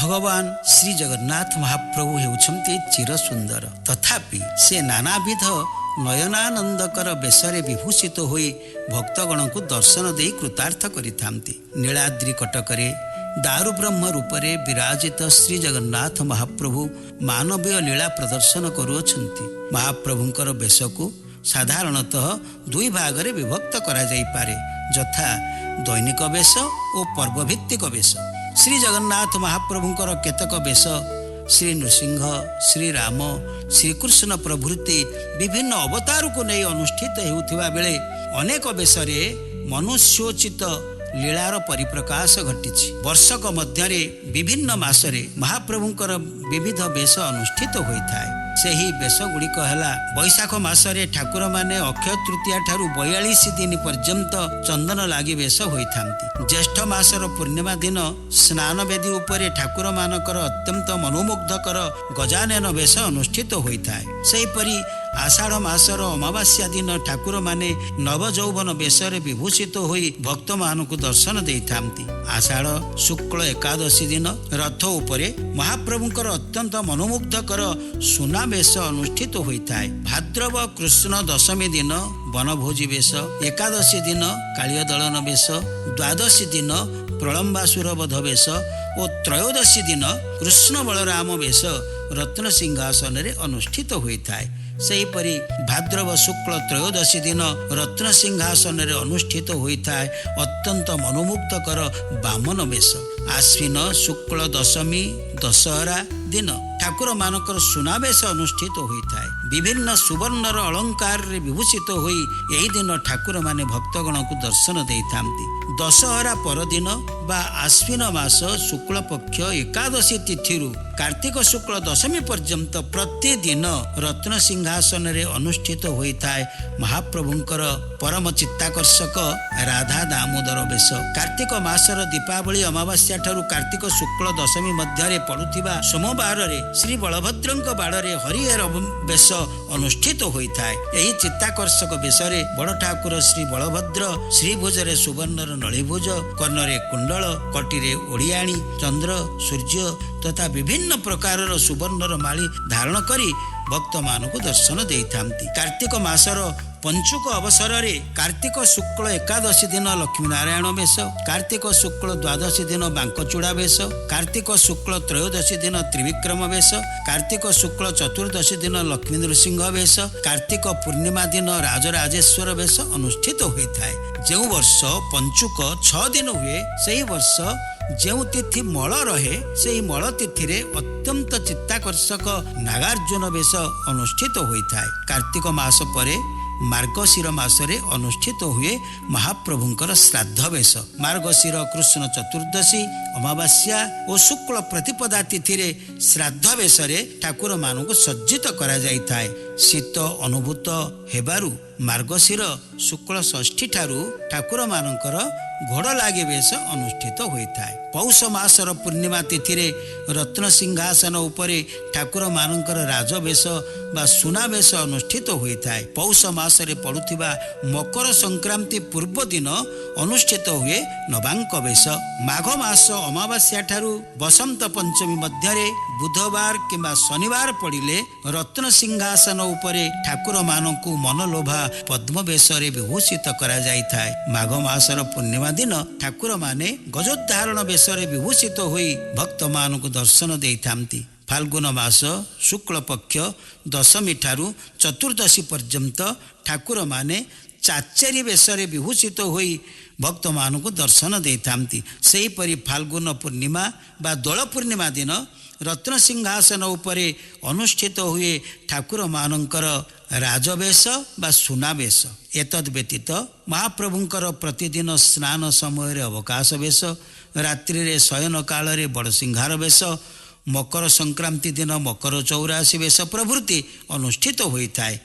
ଭଗବାନ ଶ୍ରୀ ଜଗନ୍ନାଥ ମହାପ୍ରଭୁ ହେଉଛନ୍ତି ଚିର ସୁନ୍ଦର। ତଥାପି ସେ ନାନାବିଧ ନୟନାନନ୍ଦକର ବେଶରେ ବିଭୂଷିତ ହୋଇ ଭକ୍ତଗଣଙ୍କୁ ଦର୍ଶନ ଦେଇ କୃତାର୍ଥ କରିଥାନ୍ତି। ନୀଳାଦ୍ରି କଟକରେ ଦାରୁବ୍ରହ୍ମ ରୂପରେ ବିରାଜିତ ଶ୍ରୀ ଜଗନ୍ନାଥ ମହାପ୍ରଭୁ ମାନବୀୟ ଲୀଳା ପ୍ରଦର୍ଶନ କରୁଅଛନ୍ତି। ମହାପ୍ରଭୁଙ୍କର ବେଶକୁ ସାଧାରଣତଃ ଦୁଇ ଭାଗରେ ବିଭକ୍ତ କରାଯାଇପାରେ, ଯଥା ଦୈନିକ ବେଶ ଓ ପର୍ବଭିତ୍ତିକ ବେଶ। ଶ୍ରୀ ଜଗନ୍ନାଥ ମହାପ୍ରଭୁଙ୍କର କେତେକ ବେଶ ଶ୍ରୀ ନୃସିଂହ, ଶ୍ରୀରାମ, ଶ୍ରୀକୃଷ୍ଣ ପ୍ରଭୃତି ବିଭିନ୍ନ ଅବତାରକୁ ନେଇ ଅନୁଷ୍ଠିତ ହେଉଥିବା ବେଳେ ଅନେକ ବେଶରେ ମନୁଷ୍ୟୋଚିତ ଲୀଳାର ପରିପ୍ରକାଶ ଘଟିଛି। ବର୍ଷକ ମଧ୍ୟରେ ବିଭିନ୍ନ ମାସରେ ମହାପ୍ରଭୁଙ୍କର ବିବିଧ ବେଶ ଅନୁଷ୍ଠିତ ହୋଇଥାଏ। ସେହି ବେଶ ଗୁଡ଼ିକ ହେଲା, ବୈଶାଖ ମାସରେ ଠାକୁରମାନେ ଅକ୍ଷୟ ତୃତୀୟା ଠାରୁ 42 ଦିନ ପର୍ଯ୍ୟନ୍ତ ଚନ୍ଦନ ଲାଗି ବେଶ ହୋଇଥାନ୍ତି। ଜ୍ୟେଷ୍ଠ ମାସର ପୂର୍ଣ୍ଣିମା ଦିନ ସ୍ନାନବେଦୀ ଉପରେ ଠାକୁରମାନଙ୍କର ଅତ୍ୟନ୍ତ ମନୋମୁଗ୍ଧକର ଗଜାନନ ବେଶ ଅନୁଷ୍ଠିତ ହୋଇଥାଏ। ସେହିପରି ଆଷାଢ଼ ମାସର ଅମାବାସ୍ୟା ଦିନ ଠାକୁରମାନେ ନବଯୌବନ ବେଶରେ ବିଭୂଷିତ ହୋଇ ଭକ୍ତମାନଙ୍କୁ ଦର୍ଶନ ଦେଇଥାନ୍ତି। ଆଷାଢ଼ ଶୁକ୍ଳ ଏକାଦଶୀ ଦିନ ରଥ ଉପରେ ମହାପ୍ରଭୁଙ୍କର ଅତ୍ୟନ୍ତ ମନୋମୁଗ୍ଧକର ସୁନାବେଶ ଅନୁଷ୍ଠିତ ହୋଇଥାଏ। ଭାଦ୍ରବ କୃଷ୍ଣ ଦଶମୀ ଦିନ ବନଭୋଜି ବେଶ, ଏକାଦଶୀ ଦିନ କାଳିୟ ଦଳନ ବେଶ, ଦ୍ୱାଦଶୀ ଦିନ ପ୍ରଳମ୍ବାସୁର ବଧ ବେଶ ଓ ତ୍ରୟୋଦଶୀ ଦିନ କୃଷ୍ଣ ବଳରାମ ବେଶ ରତ୍ନ ସିଂହାସନରେ ଅନୁଷ୍ଠିତ ହୋଇଥାଏ। ସେହିପରି ଭାଦ୍ରବ ଶୁକ୍ଳ ତ୍ରୟୋଦଶୀ ଦିନ ରତ୍ନ ସିଂହାସନରେ ଅନୁଷ୍ଠିତ ହୋଇଥାଏ ଅତ୍ୟନ୍ତ ମନୋମୁଗ୍ଧକର ବାମନ ବେଶ। ଆଶ୍ୱିନ ଶୁକ୍ଳ ଦଶମୀ ଦଶହରା ଦିନ ଠାକୁରମାନଙ୍କର ସୁନାବେଶ ଅନୁଷ୍ଠିତ ହୋଇଥାଏ। ବିଭିନ୍ନ ସୁବର୍ଣ୍ଣର ଅଳଙ୍କାରରେ ବିଭୂଷିତ ହୋଇ ଏହି ଦିନ ଠାକୁରମାନେ ଭକ୍ତଗଣଙ୍କୁ ଦର୍ଶନ ଦେଇଥାନ୍ତି। ଦଶହରା ପରଦିନ ବା ଆଶ୍ୱିନ ମାସ ଶୁକ୍ଳପକ୍ଷ ଏକାଦଶୀ ତିଥିରୁ କାର୍ତ୍ତିକ ଶୁକ୍ଳ ଦଶମୀ ପର୍ଯ୍ୟନ୍ତ ପ୍ରତିଦିନ ରତ୍ନ ସିଂହାସନରେ ଅନୁଷ୍ଠିତ ହୋଇଥାଏ ମହାପ୍ରଭୁଙ୍କର ପରମ ଚିତ୍ତାକର୍ଷକ ରାଧା ଦାମୋଦର ବେଶ। କାର୍ତ୍ତିକ ମାସର ଦୀପାବଳି ଅମାବାସ୍ୟା ଠାରୁ କାର୍ତ୍ତିକ ଶୁକ୍ଳ ଦଶମୀ ମଧ୍ୟରେ ପଡୁଥିବା ସୋମବାରରେ ଶ୍ରୀ ବଳଭଦ୍ରଙ୍କ ବାଡ଼ରେ ହରିହର ବେଶ ଅନୁଷ୍ଠିତ ହୋଇଥାଏ। ଏହି ଚିତ୍ତାକର୍ଷକ ବେଶରେ ବଡ଼ ଠାକୁର ଶ୍ରୀ ବଳଭଦ୍ର ଶ୍ରୀଭୁଜରେ ସୁବର୍ଣ୍ଣର ନଳିଭୁଜ, କର୍ଣ୍ଣରେ କୁଣ୍ଡଳ, କଟିରେ ଓଡ଼ିଆଣୀ, ଚନ୍ଦ୍ର, ସୂର୍ଯ୍ୟ ତଥା ବିଭିନ୍ନ ପ୍ରକାରର ସୁବର୍ଣ୍ଣର ମାଳି ଧାରଣ କରି ଭକ୍ତମାନଙ୍କୁ ଦର୍ଶନ ଦେଇଥାନ୍ତି। କାର୍ତ୍ତିକ ମାସର ପଞ୍ଚୁକ ଅବସରରେ କାର୍ତ୍ତିକ ଶୁକ୍ଳ ଏକାଦଶୀ ଦିନ ଲକ୍ଷ୍ମୀ ନାରାୟଣ ବେଶ, କାର୍ତ୍ତିକ ଶୁକ୍ଳ ଦ୍ୱାଦଶୀ ଦିନ ବାଙ୍କଚୂଡ଼ା ବେଶ, କାର୍ତ୍ତିକ ଶୁକ୍ଳ ତ୍ରୟୋଦଶୀ ଦିନ ତ୍ରିବିକ୍ରମ ବେଶ, କାର୍ତ୍ତିକ ଶୁକ୍ଳ ଚତୁର୍ଦ୍ଦଶୀ ଦିନ ଲକ୍ଷ୍ମୀ ନୃସିଂହ ବେଶ, କାର୍ତ୍ତିକ ପୂର୍ଣ୍ଣିମା ଦିନ ରାଜରାଜେଶ୍ୱର ବେଶ ଅନୁଷ୍ଠିତ ହୋଇଥାଏ। ଯେଉଁ ବର୍ଷ ପଞ୍ଚୁକ 6 ଦିନ ହୁଏ, ସେହି ବର୍ଷ ଯେଉଁ ତିଥି ମଳ ରହେ, ସେହି ମଳ ତିଥିରେ ଅତ୍ୟନ୍ତ ଚିତ୍ତାକର୍ଷକ ନାଗାର୍ଜୁନ ବେଶ ଅନୁଷ୍ଠିତ ହୋଇଥାଏ। କାର୍ତ୍ତିକ ମାସ ପରେ ମାର୍ଗଶିର ମାସରେ ଅନୁଷ୍ଠିତ ହୁଏ ମହାପ୍ରଭୁଙ୍କର ଶ୍ରାଦ୍ଧ ବେଶ। ମାର୍ଗଶିର କୃଷ୍ଣ ଚତୁର୍ଦ୍ଦଶୀ, ଅମାବାସ୍ୟା ଓ ଶୁକ୍ଳ ପ୍ରତିପଦା ତିଥିରେ ଶ୍ରାଦ୍ଧ ବେଶରେ ଠାକୁରମାନଙ୍କୁ ସଜ୍ଜିତ କରାଯାଇଥାଏ। ଶୀତ ଅନୁଭୂତ ହେବାରୁ ମାର୍ଗଶିର ଶୁକ୍ଳ ଷଷ୍ଠୀ ଠାରୁ ଠାକୁରମାନଙ୍କର ଘୋଡ଼ ଲାଗି ବେଶ ଅନୁଷ୍ଠିତ ହୋଇଥାଏ। ପୌଷ ମାସର ପୂର୍ଣ୍ଣିମା ତିଥିରେ ରତ୍ନ ସିଂହାସନ ଉପରେ ଠାକୁରମାନଙ୍କର ରାଜବେଶ ବା ସୁନାବେଶ ଅନୁଷ୍ଠିତ ହୋଇଥାଏ। ପୌଷ ମାସରେ ପଡୁଥିବା ମକର ସଂକ୍ରାନ୍ତି ପୂର୍ବ ଦିନ ଅନୁଷ୍ଠିତ ହୁଏ ନବାଙ୍କ ବେଶ। ମାଘ ମାସ ଅମାବାସ୍ୟା ଠାରୁ ବସନ୍ତ ପଞ୍ଚମୀ ମଧ୍ୟରେ ବୁଧବାର କିମ୍ବା ଶନିବାର ପଡ଼ିଲେ ରତ୍ନ ସିଂହାସନ ଉପରେ ଠାକୁରମାନଙ୍କୁ ମନଲୋଭା ପଦ୍ମବେଶରେ ବିଭୂଷିତ କରାଯାଇଥାଏ। ମାଘ ମାସର ପୂର୍ଣ୍ଣିମା ଦିନ ଠାକୁରମାନେ ଗଜୋଦ୍ଧାରଣ ବେଶରେ ବିଭୂଷିତ ହୋଇ ଭକ୍ତମାନଙ୍କୁ ଦର୍ଶନ ଦେଇଥାନ୍ତି। ଫାଲ୍ଗୁନ ମାସ ଶୁକ୍ଳ ପକ୍ଷ ଦଶମୀ ଠାରୁ ଚତୁର୍ଦ୍ଦଶୀ ପର୍ଯ୍ୟନ୍ତ ଠାକୁରମାନେ ଚାଚେରୀ ବେଶରେ ବିଭୂଷିତ ହୋଇ ଭକ୍ତମାନଙ୍କୁ ଦର୍ଶନ ଦେଇଥାନ୍ତି। ସେହିପରି ଫାଲ୍ଗୁନ ପୂର୍ଣ୍ଣିମା ବା ଦୋଳ ପୂର୍ଣ୍ଣିମା ଦିନ ରତ୍ନ ସିଂହାସନ ଉପରେ ଅନୁଷ୍ଠିତ ହୁଏ ଠାକୁରମାନଙ୍କର ରାଜବେଶ ବା ସୁନାବେଶ। ଏତଦ୍ ବ୍ୟତୀତ ମହାପ୍ରଭୁଙ୍କର ପ୍ରତିଦିନ ସ୍ନାନ ସମୟରେ ଅବକାଶ ବେଶ, ରାତ୍ରିରେ ଶୟନ କାଳରେ ବଡ଼ସିଂହାର ବେଶ, ମକର ସଂକ୍ରାନ୍ତି ଦିନ ମକର 84 ବେଶ ପ୍ରଭୃତି ଅନୁଷ୍ଠିତ ହୋଇଥାଏ।